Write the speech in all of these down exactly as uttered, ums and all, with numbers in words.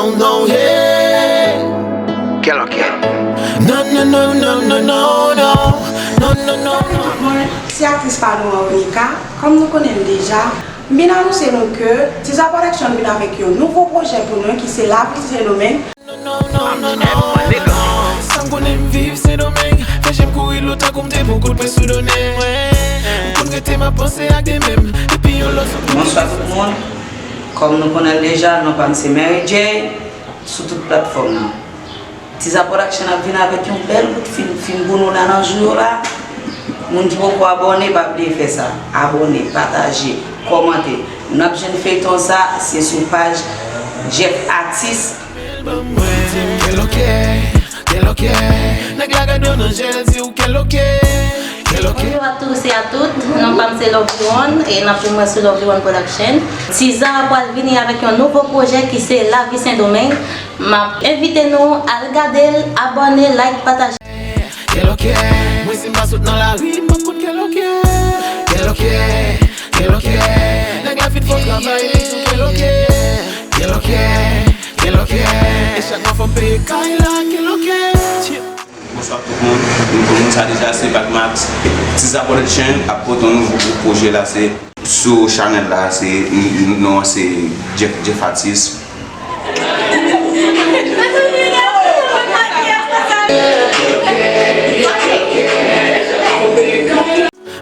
Non, hey. Kè lòkè. Non, non, non, non, non, non, non. Non, non, non, non. Mwen, se aktris pa nou an Onika, kòm nou konnen l deja, m vin anonse nou ke Tiza Production vin avèk yon nouvo pwojè pou nou ki se Lavi Sendomeng. Non, non, non, non, non, non. Sa m konnen m viv Sendomeng, fè je m kouri dlo tankou m te pran kout pwen sou do nèg. M konn rete m ap panse ak demen m, epi yon lòt sou Bonswa tout moun. Kòm nou konnen l deja, non pa m se Mary J. Sou tout platfòm nan. Tiza Production ap vin avèk yon bèl bout fim, fim pou nou la nan jou yo la. Moun ki poko abòne, pa bliye fè sa. Abòne, pataje, kòmante. N ap jwenn feyton sa, se sou paj Jeff Artist. Kè lòkè, kè lòkè, nèg la gade w nan je l, di w kè lòkè. Bonjou a tous et à toutes, non pa m se Lovely One e n ap jwenn mwen sou Lovely One Production. Tiza pral vini avèk yon nouvo pwojè ki se Lavi Sendomeng. M ap envite nou al gade l, abòne, like, pataje. Kè lòkè, mwen si m pa sot nan lari, m p ap konn kè lòkè. Kè lòkè, kè lòkè, nèg la fin fè travay li tou, kè lòkè. Kè lòkè, kè lòkè, e chak mwa fò m peye kay la, kè lòkè. Bonswa tout moun. Pou moun sa deja se Bagmax. Tiza Production ap pote yon nouvo gwo pwojè la, se sou chanèl la, se n- n- non an se Jeff Jeff Artist.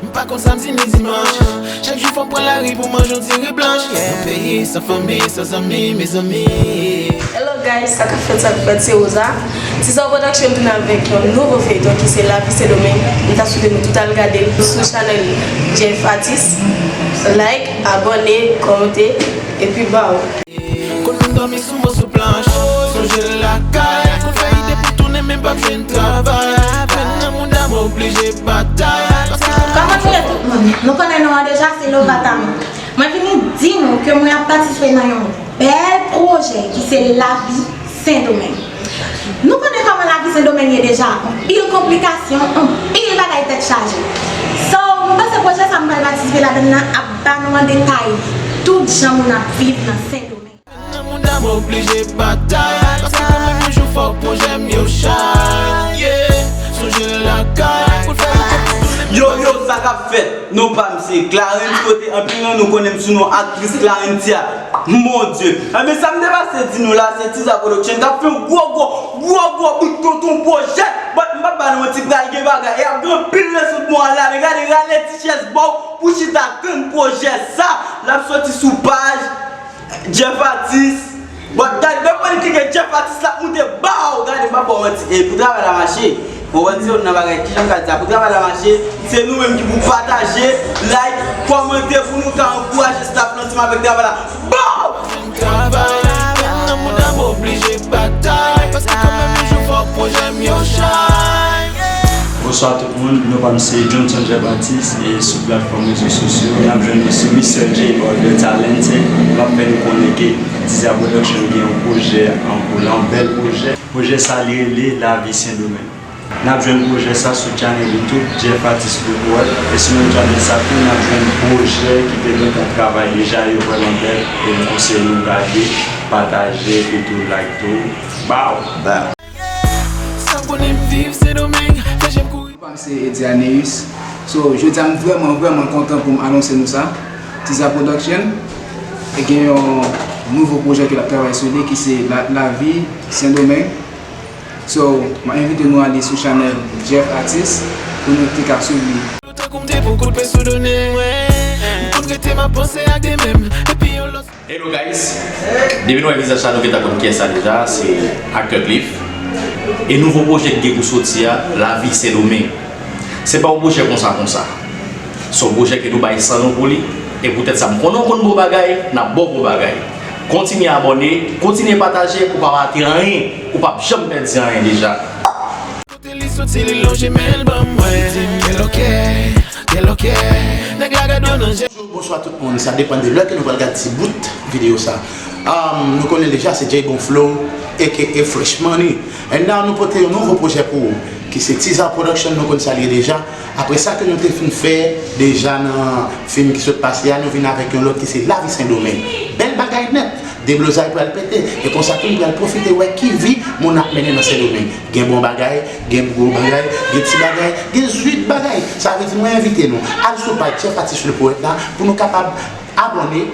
M pa konn samdi ni dimanch. Chak jou fò m pran lari pou manje yon ti ri blanch. Yon peyi san fanmi, san zanmi, mezanmi. Hello guys, sa k ap fèt, sa k ap fèt, se Rosa. Tizor Production vin avèk yon nouvo feyton ki se Lavi Sendomeng. M ta swete nou tout al gade l sou chanèl Jeff Artist. Like, abòne, kòmante, epi baw. Konn m dòmi sou moso planch, sonje lakay. Konn fè ide pou tounen men m p ap jwenn travay. Pèn nan mouda m oblije batay. Kòman nou ye tout moun? Nou konnen non an deja, se Lovata. Mwen vini di nou ke mwen ap patisipe nan yon bèl pwojè ki se Lavi Sendomeng. Nou konnen kòman lavi Sendomeng ye deja, anpil konplikasyon, anpil bagay tèt chaje. So, m panse pwojè sa m pral patisipe ladann nan ap ba nou an detay tout jan moun ap viv nan Sendomeng. Nan mouda m oblije batay, paske kanmenm yon jou fò pwojè m yo chay. Yeah, sonje lakay, pou l fè yo te pou tounen. Yo, yo, sa k ap fèt? Non pa m se Clarens, kote anpil nan nou konnen m sou non aktris Clarentia. Mon Dye. Enben, sa m te pase di nou la, se Tizor Production k ap fè yon gwo, gwo, gwo, gwo bout tonton pwojè. But m p ap ba nou manti, pral gen bagay. E ap gen anpil leson pou w al lale. Gade, rale ti chèz ba w pou chita tann pwojè sa. L ap soti sou paj Jeff Artist. Bon, gade, depi w klike Jeff Artist la moute ba w, gade, m p ap ba w manti. E pou travay la mache, konprann se youn nan bagay, kijan m ka di sa, pou travay la mache, se nou menm ki pou pataje, like, kòmante pou nou ka ankouraje staff lan ansanm avèk travay la. Ba w! Travay, nan mouda m oblije batay, paske kanmenm yon jou fò pwojè m yo chay. Bonswa tout moun, non pa m se Johnson Jean Baptiste e sou platfòm rezo sosyo n ap jwenn nou sou Mister J or The Talented. M ap fè nou konnen ke Tizor Production gen yon pwojè an kou la, yon bèl pwojè. Pwojè sa li rele Lavi Sendomeng. N ap jwenn pwojè sa sou channel YouTube, Jeff Artist Report, e sou menm channel sa tou n ap jwenn pwojè ki te gentan travay deja, yo vrèman bèl, e m konseye nou gade, pataje, epi tou like tou. Baw! Baw! Sa m konnen m viv Sendomeng, fè je m kouri. Non pa m se Eddy Aneus. So, jodi a m vrèman, vrèman kontan pou m anonse nou sa. Tizor Production gen yon nouvo pwojè ke l ap travay sou li ki se La- Lavi Sendomeng. So, m ap envite nou ale sou chanèl Jeff Artist pou nou te ka swiv li. Tankou m te pran kout pwen sou do nèg, m konn rete m ap panse ak demen m, epi yon lòt. Hello guys, depi nou wè vizaj sa nou gentan konn kiyès sa deja, se aktè Cliff. E nouvo pwojè ki gen pou soti a, Lavi Sendomeng. Se pa yon pwojè konsa konsa. Se yon pwojè ke nou bay san nou pou li. E poutèt sa, m konnen w konn bon bagay, n ap ba w bon bagay. Kontinye abòne, kontinye pataje pou w pa rate anyen, ou p ap janm pèdi anyen deja. Kote li soti, li lonje men l ban mwen. Kè lòkè, kè lòkè, nèg la gade w nan je. Bonswa tout moun, sa depann de lè ke nou pral gade ti bout videyo sa. Um, nou konnen deja se J Bon Flow, A K A Fresh Money. And now nou pote yon nouvo pwojè pou ou, ki se Tizor Production, nou konn sa l ye deja. Apre sa ke nou te fin fè deja nan fim ki sot pase a, nou vin avèk yon lòt ki se Lavi Sendomeng. Bèl bagay nèt! Deblozay pral pete, e konsa tou m pral pwofite wè ki vi moun ap mennen nan Sendomeng. Gen bon bagay, gen gwo bagay, gen ti bagay, gen zwit bagay. Sa vle di mwen envite nou al sou paj Jeff Artiste le Poète la pou nou kapab abòne,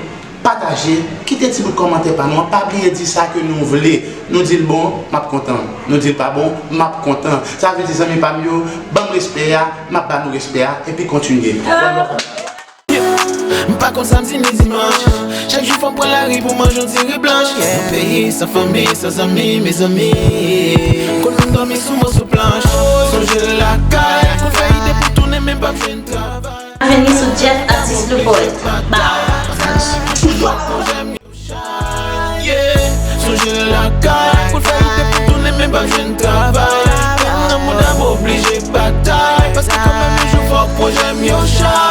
pataje, kite ti bout kòmantè pa nou an. Pa bliye di sa ke nou vle. Nou di l bon, m ap kontan. Nou di l pa bon, m ap kontan. Sa vle di zanmi pa m yo, ban m respè a, m ap ba nou respè a, epi kontinye. One love. M pa konn samdi ni dimanch. Chak jou fò m pran lari pou manje yon ti ri blanch. Yon peyi san fanmi, san zanmi, mezanmi. Kote m dòmi sou moso planch. Sonje lakay, konn fè ide pou tounen men m p ap jwenn travay. Byenveni sou Jeff Artiste le Poète. Bow. Sonje lakay, koun fè ide pou tounen men pa jwenn travay. Menm nan mouda m oblije batay. Paske kanmenm yon jou fòk pwojè m yo chay.